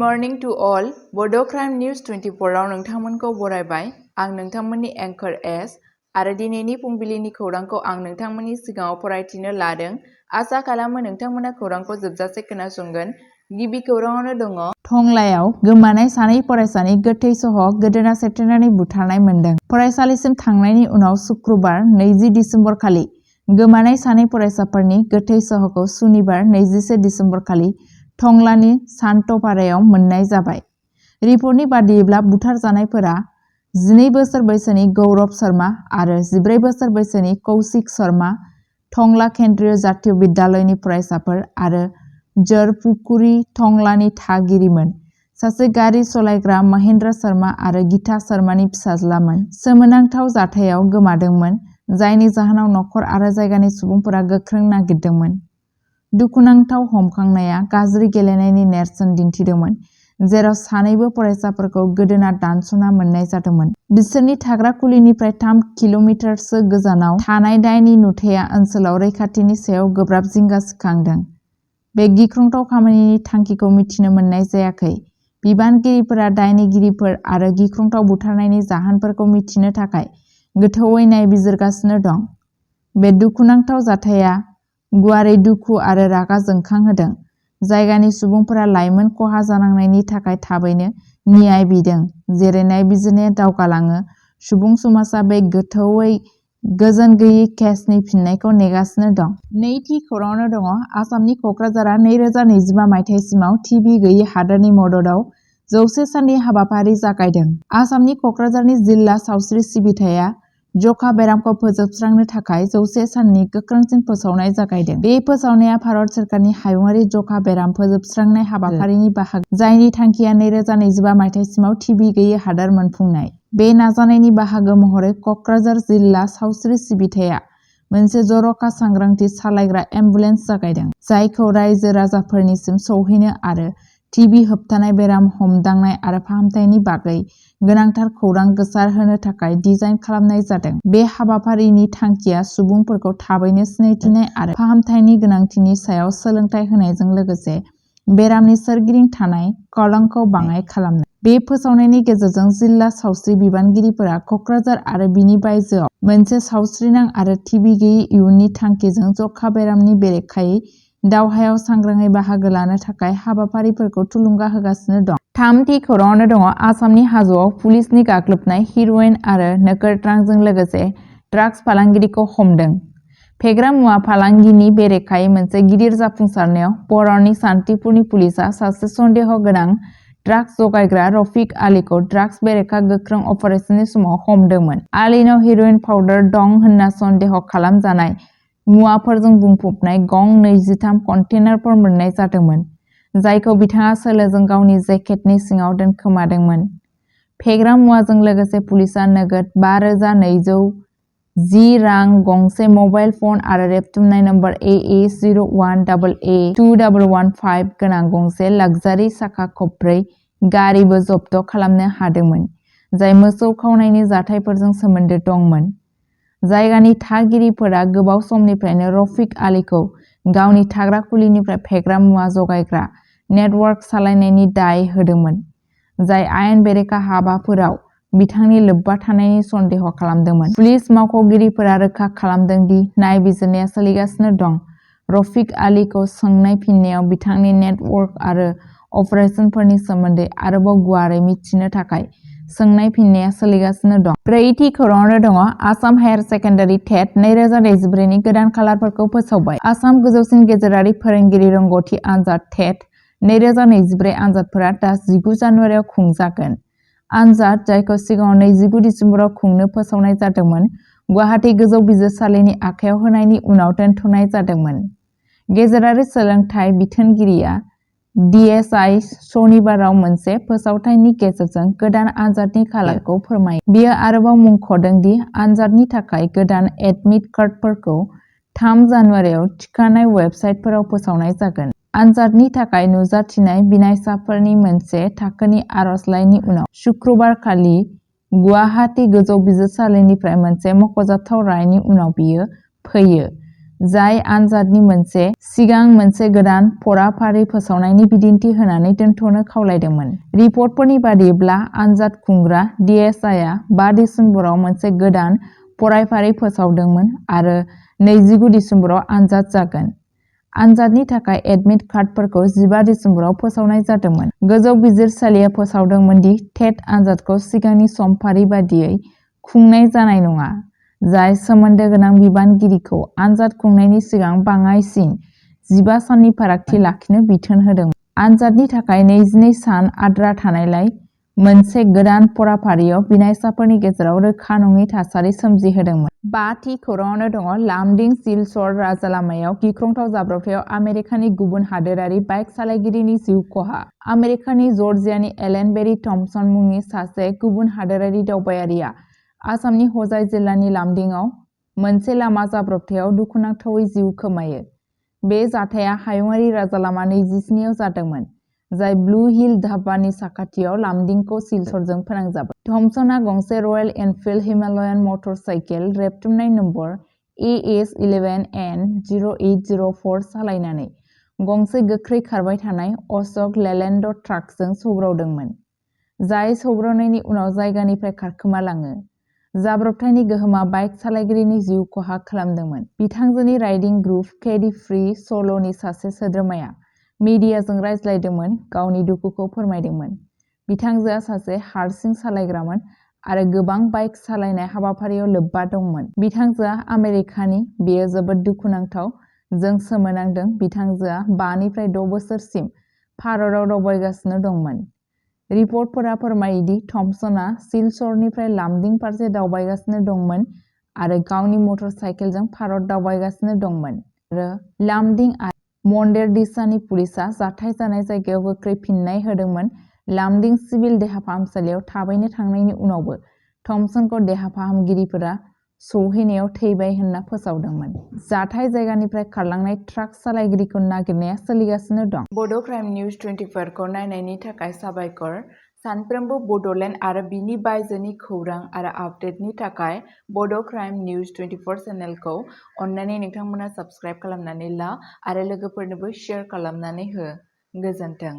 morning to all. Bodo News 24 आव नोंथांमोनखौ बरायबाय। आं नोंथांमोननि एंकर एस आरो दिनैनि फुंबिलिनि खौरांखौ आं नोंथांमोननि सिगाङाव फरायथिनो लादों। आसा खालामो नोंथांमोना खौरांखौ जोबजासे खोनासंगोन। गिबि खौराङावनो दङ। टंलायाव गोमानाय सानै फरायसानि गोथै सह गोदोना सेबथेनानै बुथारनाय मोनदों। फरायसालिसिम थांनायनि उनाव शुक्रबार 20 दिसेम्बर खालि गोमानाय सानै फरायसाफोरनि गोथै सहखौ सुनिबार 21 दिसेम्बर खालि टंलानि सान्टपारायाव मोननाय जाबाय। रिपर्टनि बादियैब्ला बुथारजानायफोरा 12 बोसोर बैसोनि गौरव शर्मा आरो 14 बोसोर बैसोनि कौशिक शर्मा टंला केन्द्रीय जातीय बिद्यालयनि फरायसाफोर आरो जरपुकुरी टंलानि थागिरिमोन। सासे गारि सलायग्रा महेन्द्र शर्मा आरो गीता शर्मानि फिसाज्लामोन। सोमोनांथाव जाथायाव गोमादोंमोन, जायनि जाहोनाव नखर आरो जायगानि सुबुंफोरा गोख्रों नागिरदोंमोन। दुखुनांथाव हमखांनाया गाज्रि गेलेनायनि नेरसोन दिन्थिदोंमोन, जेराव सानैबो फरायसाफोरखौ गोदोना दानस'ना मोननाय जादोंमोन। बिसोरनि थाग्रा खुलिनिफ्राय 3 किल'मिटारसो गोजानाव थानाय दायनि नुथाया ओनसोलाव रैखाथिनि सायाव गोब्राब जिंगा सिखांदों। बे गिख्रंथाव खामानिनि थांखिखौ मिथिनो मोननाय जायाखै। बिबानगिरिफोरा दायनिगिरिफोर आरो गिख्रंथाव बुथारनायनि जाहोनफोरखौ मिथिनो थाखाय गोथौवै नायबिजिरगासिनो दं। बे दुखुनांथाव जाथाया गुवारै दुखु आरो रागा जोंखांहोदों। जायगानि सुबुंफोरा लाइमोन खहा जानांनायनि थाखाय थाबैनो न्याय बिदों। जेरै नायबिजिरनाया दावगालाङो, सुबुं समाजा बे गोथौवै गोजोन गैयै केसनि फिननायखौ नेगासिनो दं। नैथि खौराङावनो दङ। आसामनि क'क्राझारआ 2025 मायथाइसिमाव टिबि गैयै हादोरनि मददाव 100 साननि हाबाफारि जागायदों। आसामनि क'क्राझारनि जिल्ला सावस्रि सिबिथाया जखा बेरामखौ फोजोबस्रांनो थाखाय 100 साननि गोख्रोंसिन फोसावनाय जागायदों। बे फोसावनाया भारत सोरखारनि हायुंआरि जखा बेराम फोजोबस्रांनाय हाबाफारिनि बाहागो, जायनि थांखिया 2025 मायथाइसिमाव टिबि गैयै हादोर मोनफुंनाय। बे नाजानायनि बाहागो महरै क'क्राझार जिल्ला सावस्रि सिबिथाया मोनसे जर'खा सांग्रांथि सालायग्रा एम्बुलेन्स जागायदों, जायखौ रायजो राजाफोरनिसिम सौहैनो आरो टिबि होबथानाय, बेराम हमदांनाय आरो फाहामथायनि बागै गोनांथार खौरां गोसारहोनो थाखाय डिजाइन खालामनाय जादों। बे हाबाफारिनि थांखिया सुबुंफोरखौ थाबैनो सिनायथिनाय आरो फाहामथायनि गोनांथिनि सायाव सोलोंथाय होनायजों लोगोसे बेरामनि सोरगिदिं थानाय खौरांखौ बाङाइ खालामनाय। बे फोसावनायनि गेजेरजों जिल्ला सावस्रि बिबानगिरिफोरा क'क्राझार आरो बिनि बायजोआव मोनसे सावस्रिनां आरो टिबि गैयै इयुननि थांखिजों जखा बेरामनि बेरेखायै दावहायाव सांग्राङै बाहागो लानो थाखाय हाबाफारिफोरखौ थुलुंगा होगासिनो दं। थामथि खौराङावनो दङ। आसामनि हाजोआव पुलिसनि गाग्लोबनाय हेर'इन आरो नोगोद रांजों लोगोसे ड्राग्स फालांगिरिखौ हमदों। फेग्रा मुवा फालांगिनि बेरेखायै मोनसे गिदिर जाफुंसारनायाव बर'नि सान्तिपुरनि पुलिसआ सासे सन्देह गोनां ड्राग्स जगायग्रा रफिक आलीखौ ड्राग्स बेरेखा गोख्रों अपारेशननि समाव हमदोंमोन। आलीनाव हेर'इन पाउडार दं होनना सन्देह खालामजानाय मुवाफोरजों बुंफबनाय गं 23 कन्टेनारफोर मोन्नाय जादोंमोन, जायखौ बिथाङा सोलोजों गावनि जेकेटनि सिङाव दोनखोमादोंमोन। फेग्रा मुवाजों लोगोसे पुलिसआ नोगोद 5,210 रां, गंसे मबाइल फन आरो रेबथुमनाय नम्बर AA01AA2115 गोनां गंसे लाक्जारि साखा खबब्रै गारिबो जब्द खालामनो हादोंमोन, जाय मोसौ खावनायनि जाथायफोरजों सोमोन्दो दंमोन। जायगानि थागिरिफोरा गोबाव समनिफ्रायनो रफिक आलीखौ गावनि थाग्रा खुलिनिफ्राय फेग्रा मुवा जगायग्रा नेटवर्क सालायनायनि दाय होदोंमोन, जाय आयेन बेरेखा हाबाफोराव बिथांनि लोब्बा थानायनि सन्देह खालामदोंमोन। पुलिस मावख'गिरिफोरा रोखा खालामदों दि नायबिजिरनाया सोलिगासिनो दं। रफिक आलीखौ सोंनाय फिननायाव बिथांनि नेटवर्क आरो अपारेशनफोरनि सोमोन्दै आरोबाव गुवारै मिथिनो थाखाय सोंनाय फिननाया सोलिगासिनो दं। ब्रैथि खौराङावनो दङ। आसाम हायार सेकेन्डारि टेट 2024 नि गोदान खालारफोरखौ फोसावबाय। आसाम गोजौसिन गेजेरारि फोरोंगिरि रोंग'थि आनजाद टेट 2024 आनजादफोरा दा 19 जानुवारियाव खुंजागोन। आनजाद, जायखौ सिगाङाव 29 दिसेम्बराव खुंनो फोसावनाय जादोंमोन, गुवाहाटी गोजौ बिजिरसालिनि आखायाव होनायनि उनाव दोनथ'नाय जादोंमोन। गेजेरारि सोलोंथाइ बिथोनगिरिया DSI सनिबाराव मोनसे फोसावथायनि गेजेरजों गोदान आनजादनि खालारखौ फोरमायो। बियो आरोबाव मुंख'दों दि आनजादनि थाखाय गोदान एडमिट कार्डफोरखौ 3 जानुवारियाव थिखानाय वेबसाइटफोराव फोसावनाय जागोन। आनजादनि थाखाय नुजाथिनाय बिनायसाफोरनि मोनसे थाखोनि आर'जलाइनि उनाव शुक्रबारखालि गुवाहाटी गोजौ बिजिरसालिनिफ्राय मोनसे मख'जाथाव रायनि उनाव बियो फैयो, जाय आनजादनि सिगां मोनसे गोदान फराफारि फोसावनायनि बिदिन्थि होनानै दोनथ'नो खावलायदोंमोन। रिपर्टफोरनि बादिब्ला आनजाद खुंग्रा DSIआ 5 दिसेम्बराव मोनसे गोदान फरायफारि फोसावदोंमोन आरो 29 दिसेम्बराव आनजाद जागोन। आनजादनि थाखाय एडमिट कार्डफोरखौ 15 दिसेम्बराव फोसावनाय जादोंमोन। गोजौ बिजिरसालिया फोसावदोंमोन दि टेट आनजादखौ सिगांनि समफारि बादियै खुंनाय जानाय नङा, जाय सोमोन्दो गोनां बिबानगिरिखौ आनजाद खुंनायनि सिगां बाङाइसिन 15 साननि फारागथि लाखिनो बिथोन होदोंमोन। आनजादनि थाखाय 22 सान आद्रा थानायलाय मोनसे गोदान फराफारियाव बिनायसाफोरनि गेजेराव रोखा नङि थासारि सोमजिहोदोंमोन। 5 थि खौराङावनो दङ लामडिं सिलचर राजालामायाव गिख्रंथाव जाब्रबथायाव आमेरिकानि गुबुन हादोरारि बाइक सालायगिरिनि जिउ खहा। आमेरिकानि जर्जियानि एलेन बेरी थम्पसन मुंनि सासे गुबुन हादोरारि दावबायारिया आसामनि हजाइ जिल्लानि लामडिंआव मोनसे लामा जाब्रबथायाव दुखुनांथावै जिउ खोमायो। बे जाथाया हायुंआरि राजालामा 27 आव जादोंमोन, जाय ब्लु हिल धाबानि साखाथियाव लामडिंखौ सिलचरजों फोनांजाबो। थम्पसनआ गंसे royal Enfield Himalayan motor cycle रेबथुमनाय नम्बर AS11N0804 सालायनानै गंसे गोख्रै खारबाय थानाय अश'क लेलेन्ड ट्राकजों सौग्रावदोंमोन, जाय सौग्रावनायनि उनाव जायगानिफ्राय खारखोमालाङो। जाब्रबथायनि गोहोमआ बाइक सालायगिरिनि जिउ खहा खालामदोंमोन। बिथांजोनि राइडिं ग्रुप केडी फ्री सल'नि सासे सोद्रोमाया मिडियाजों रायज्लायदोंमोन, गावनि दुखुखौ फोरमायदोंमोन। बिथांजोआ सासे हारसिं सालायग्रामोन आरो गोबां बाइक सालायनाय हाबाफारियाव लोब्बा दंमोन। बिथांजोआ आमेरिकानि, बेयो जोबोद दुखुनांथाव। जों सोमोनांदों। बिथांजोआ 5 निफ्राय 6 बोसोरसिम भारताव दावबायगासिनो दंमोन। रिपर्टफोरा फोरमायो दि थम्पसनआ सिलचरनिफ्राय लामडिं फारसे दावबायगासिनो दंमोन आरो गावनि मटर साइकेलजों भारत दावबायगासिनो दंमोन। आरो लामडिं आरो मन्डेरडिसानि पुलिसआ जाथाय जानाय जायगायाव गोख्रै फिननाय होदोंमोन। लामडिं सिभिल देहा फाहामसालियाव थाबैनो थांनायनि उनावबो थम्पसनखौ देहा फाहामगिरिफोरा सौहैनायाव थैबाय होनना फोसावदोंमोन। जाथाय जायगानिफ्राय खारलांनाय ट्राक सालायगिरिखौ नागिरनाया सोलिगासिनो दं। बड' क्राइम निउज 24 खौ नायनायनि थाखाय साबायखर। सानफ्रोमबो बड'लेण्ड आरो बिनि बायजोनि खौरां आरो आपडेटनि थाखाय बड' क्राइम निउज 24 चेनेलखौ अन्नानै नोंथांमोना साबस्क्राइब खालामनानै ला आरो लोगोफोरनोबो शेयार खालामनानै हो। गोजोन्थों।